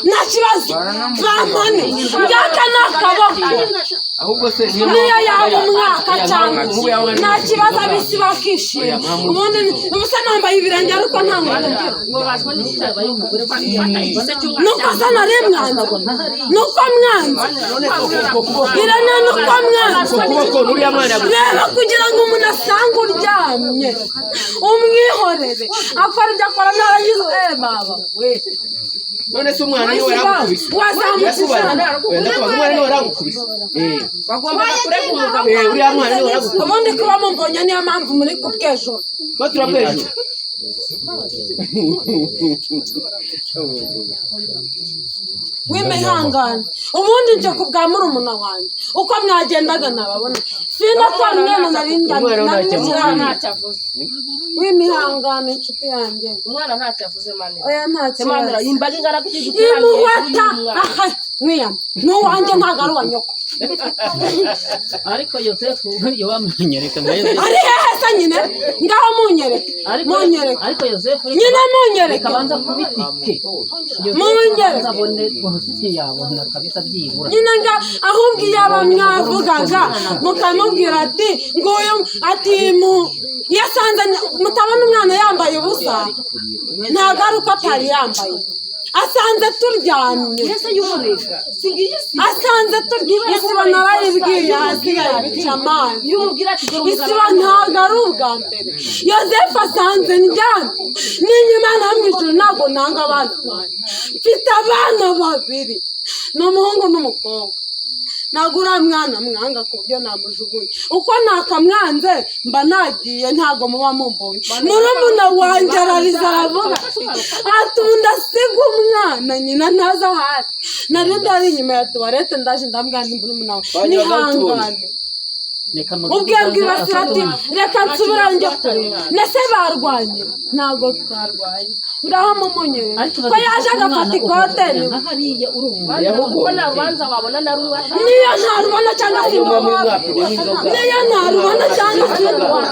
Nta kibazo, bampane. Ngaka ni akaboko. Ahubwo se Niyo yaba umwaka cyangwa nta kibazo, abisi bakishima. Ubundi ubusa nambaye ibirenge, ariko nta nkweto ngira. Nuko se nari mwanze? Nuko mwanze Irene, nuko mwanze. Ukuboko n'uriya mwana. Reba, kugira ngo umuntu asange uryamye, umwihorere akora ibyo akora, narangiza, baba we. None se umwana niwe waragukubise? Wazamutse ijana. Ndakubaza, umwana niwe waragukubise? Bagombaga kurega umugabo. Uriya mwana niwe waragukubise? Ubundi kuba mumbonye niyo mpamvu muri kubwejuru. Baturabwejuru. W'imihangane, ubundi nje ku bwa murumuna wanjye. Uko mwagendaga nababona, sinatora umwana nari Umwana nari ntacyo mukirana. Ntacyo avuze. W'imihangane, inshuti yanjye. Umwana ntacyo avuze, manira. Oya, nta Manira, kibazo. imbaga ingana gutya iguteraniye hejuru Imuwata y'umwana. aha mwiyama n'uwanjye, ntabwo ari uwa nyoko. Ariko Yosefu buryo bamunyereka nka Yosefu. Ari hehe se nyine? Ngaho munyereke. Ariko Munyereke. Ariko Yosefu Nyine munyereke. Reka banza kubitike. Munyereke. Abone uruti yabona kabisa byibura. Nyine nga ahubwo iyo aba mwavugaga mukamubwira ati nguyu, ati mu iyo asanze mutabona umwana yambaye ubusa, ntabwo ari uko atari yambaye, asanze turyamye, asanze turyamye. Isibo narayibwiye, ahasigaye bica amazi. Iyo umubwira ati dore umugabo. Isiba ntabwo ari ubwa mbere Yosefu asanze ndyamye. N'inyuma no mu ijuru ntabwo nanga abana banjye. Mfite abana babiri, ni umuhungu n'umukobwa. Ntabwo uriya mwana mwanga ku buryo namujugunya. Uko nakamwanze mba nagiye, ntabwo muba mumbonye. Murumuna wanjye arariza, aravuga ati ubu ndasiga umwana nyina ntazi aho ari. Nari ndari inyuma ya tuwarete, ndaje ndambwira nti murumuna we, nihangane. Reka Ubwe bwibasira ati reka nsubira njye kureba nese barwanye. Ntabwo twarwanye, ngaho mumunyere ko yaje agafata ikote ni Nka hariya uri umuntu. Kuko nta rubanza wabona na rumwe. Niyo ntarubona cyangwa simbona, niyo ntarubona cyangwa simbona,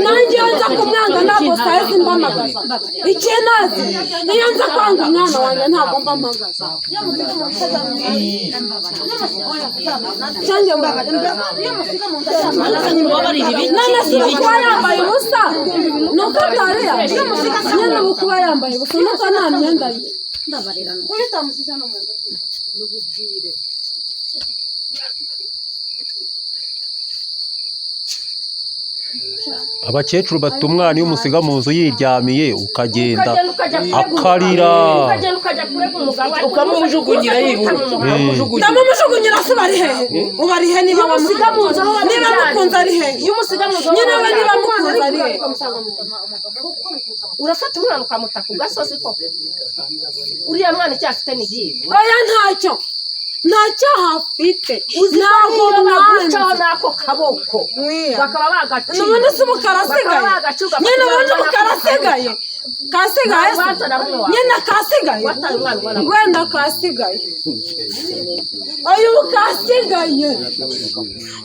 nanjye iyo nza kumwanga ntabwo sayizi mbamagaza. Ikinazi niyo nza kwanga umwana wanjye ntabwo mbamagaza. Cyangwa none se ubu kuba yambaye ubusa nuko atari yambaye? Nyine ubu kuba yambaye ubusa nuko nta myenda ye? Abakecuru bata umwana, iyo umusiga mu nzu yiryamiye ukagenda, Ukagenda ukajya kurega umugabo. akarira. Ukagenda ukajya kurega umugabo ariko Ukamumujugunyira yibura, ukamujugunyira. Ndamumujugunyira se? Ubari hehe? Ubari he? Niba Umusiga mu nzu aho niba wamubyariye. mukunze ari hehe? Iyo umusiga mu nzu aho Nyine we wamubyariye. niba mukunze ari hehe? Urafata umwana ukamuta ku gasozi koko? Uriya mwana icyaha afite ni ikihe? Oya, ntacyo, nta cyaha afite, ntabwo Niyo bagucaho mwanze. n'ako kaboko bakaba bagaciye. Ubundi se ubu karasigaye? Bakaba bagaciye. Nyine ubundi ubu karasigaye, kasigaye se? Nta rubanza na rumwe wawe. Nyine kasigaye. Wataye umwana ubona. Wenda kasigaye. Oya, ubu kasigaye.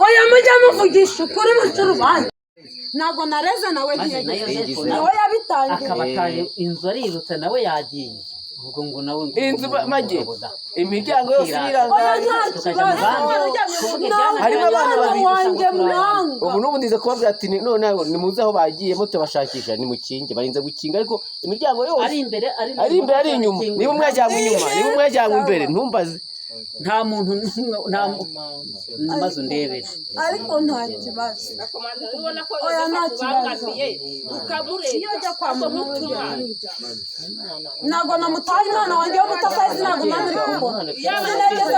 Oya, mujye muvugisha ukuri, muce urubanza. Ntabwo nareze nawe. Maze na Ntiyageze Yosefu nawe nawe yabitangiye. akabataye inzu, arirutse nawe yagiye. Ubwo ngo nawe ngo Inzu mage imiryango yose Oya, irangaye. nta Tukajya mu kibazo. bandi. Ntabwo Harimo abana umwana babiri. wanjye mwanga. Ubu n'ubu ndize kubabwira ati none nimuze aho bagiye mutubashakisha, nimukinge. Barinze gukinga, ariko imiryango yose Ari imbere, ari ari imbere, ari inyuma. Niba umwe yajyanywe inyuma, niba umwe yajyanywe imbere, ntumbaze. Nta muntu n'umwe, nta maze undebere. Ariko nta kibazo. Ubona ko Oya, Yosefu nta kibazo. akubangamiye, ukamurega ariko nk'utumwana. Ntabwo namutaye umwana wanjye w'umutasayizi, ntabwo mama uri kubona. Sinageze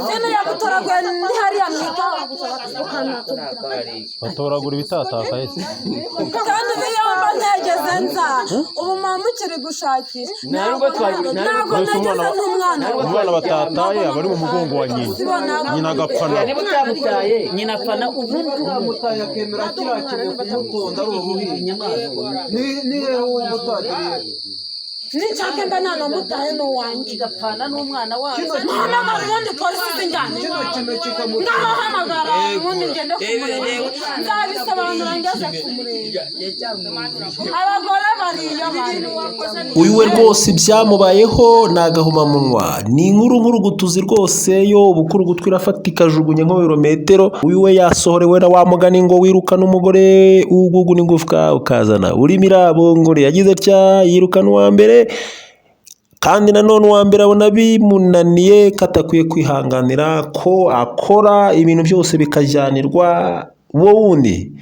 sino yamutoraguye, ndi hariya mu ikawa. Batoragura ibitatakaye se? Kandi biyomba ntegeze nza ubu mama mukiri gushakisha. Nta nubwo twagira- Ntabwo Mbese nageze umwana- nk'umwana. Umwana batataye aba ari mu mugongo wa nyina, nyina agapfa nawe. Niba utamutaye. Nyina apfana ubundi. Utamutaye akemera kiriya kintu kumutonda ari uruhinja, Inyamaswa. ni hehe wumva utagiriye? Ninshaka mba nanamutaye n'uwanjye. Igapfana n'umwana wayo. Muhamagara ubundi polisi zinjyane. Kino kintu kikamutera. Ngaho hamagara ubundi ngende ku murenge, nzabisobanura ngeze ku murenge. Abagore bariyo bariyo. Uyu we rwose ibyamubayeho ni agahomamunwa, ni inkuru nkurugutuzi rwose. Yo ubukuru ugutwi irafata ikajugunya nk'ibirometero. Uyu we yasohorewe na wa mugani ngo wirukana umugore ugugu n'igufwa ukazana urimo irabongore. Yagize atya yirukana uwa mbere, kandi nanone uwa mbere abona bimunaniye, ko atakwiye kwihanganira ko akora ibintu byose bikajyanirwa uwo wundi.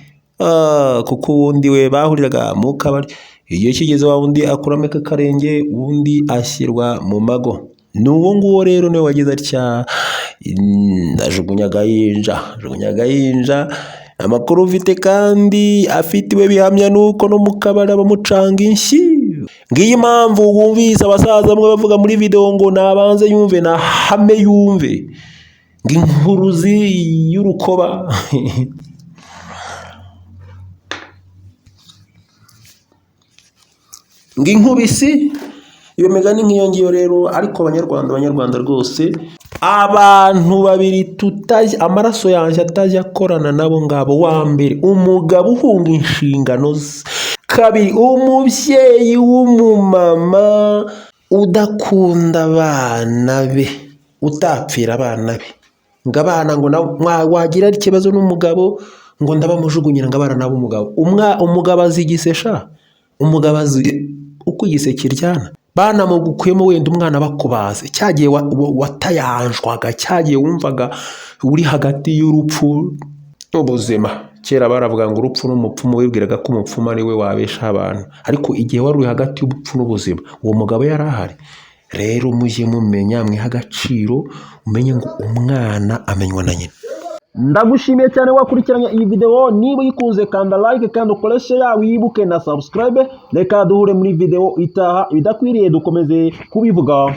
Kuko uwundi we bahuriraga mu kabari, igihe kigeze wa wundi akuramo akarenge, uwundi ashyirwa mu mago. Ni uwo nguwo rero niwe wagize atya ajugunya agahinja, ajugunya agahinja. Amakuru ufite kandi afitiwe bihamya nuko no mu kabari bamucanga inshyi. Ngiyi impamvu wumvise abasaza bamwe bavuga muri video ngo nabanze yumve na hame yumve ngo inkuruzi y'urukoba ngo inkubisi. Iyo migani nk'iyo ngiyo rero. Ariko Abanyarwanda, Abanyarwanda rwose, abantu babiri tutajya amaraso yanjye atajya akorana nabo ngabo: wa mbere, umugabo uhunga inshingano ze; kabiri, umubyeyi w'umumama udakunda abana be, utapfira abana be, ngo abana ngo nawe wagira ikibazo n'umugabo ngo ndabamujugunyira, ngo abana nabo. Umugabo umugabo azi igisesha, umugabo azi uko igise kiryana. Banamugukuyemo wenda umwana bakubaze, cyagihe watayanjwaga, cyagihe wumvaga uri hagati y'urupfu n'ubuzima. Kera baravuga ngo urupfu n'umupfumu, wibwiraga ko umupfumu ari we wabeshaho abantu, ariko igihe wari uri hagati y'urupfu n'ubuzima, uwo mugabo yari ahari. Rero mujye mumenya mwihe agaciro, umenye ngo umwana amenywa na nyina. Ndagushimiye cyane wakurikiranye iyi video. Niba uyikunze, kanda like kandi ukore share, wibuke na subscribe. Reka duhure muri video itaha. Ibidakwiriye dukomeze kubivuga.